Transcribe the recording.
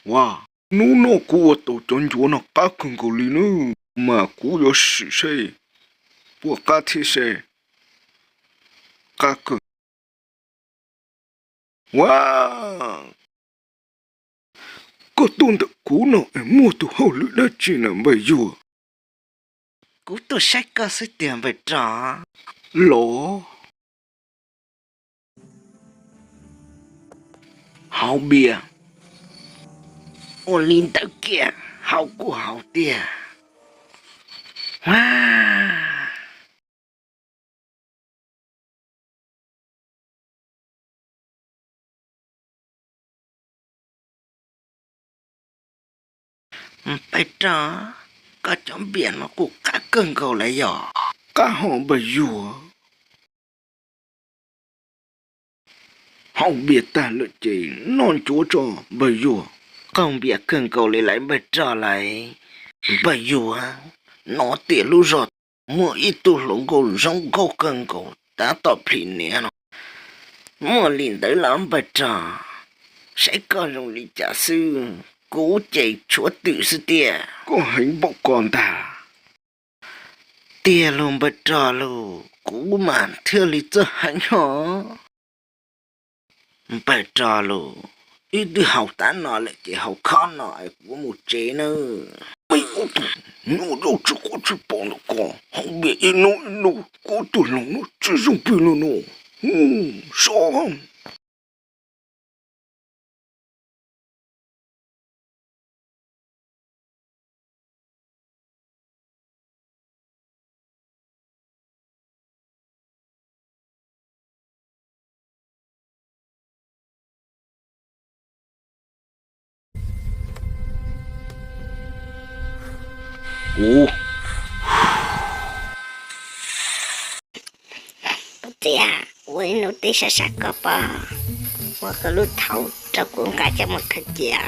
Ua, hnub no kuv ua tau cov ncuav no qab kawg nkaus li nawb, mas kuv yuav sim seb puas qab thiab seb qab kawg. Ua, koj tuaj ntawm kuv no es muaj tus hauj lwm dab tsi na npawg Yuag? Kuv tuaj saib koj xwb tiag npawg Rog. Los, haus npias. Ua li ntawd kiag, haus kuj haus tiag. Ua, npawg Rog, koj cov npias no kuj qab kawg nkaus lawm yog? Qab hos npawg Yuag. Haus npias tag lawm ces noj ncuav tso npawg Yuag. Qaug npias kawg nkaus li lawm npawg Rog lawm. Npawg Yuag, no tias lub zos muaj ib tug hluas nkauj zoo nkauj kawg nkaus tab tom plhis niam no. Muaj li ntawd los npawg Rog, saib koj zoo li cas xwb, kuv ces tshuav twm xwb tiag. Koj heev npaum ko ntag. Tiag los npawg Rog los, kuv mas thiaj li txawj heev hos. Npawg Rog los, wb twb haus tab no lawm ces haus khob no es kuv mus tsev nawb. Me ob tug nyuaj dab tsi koj tsis pom ntawm ko, haus npias ib hnub ib hnub, koj tus hluas no tsis zoo plig no no. Hu, so. Kuv txiv, ua ib hnub twb sab sab koj pob, ua koj lub thaum rau kuv nqa coj mus khaws cia.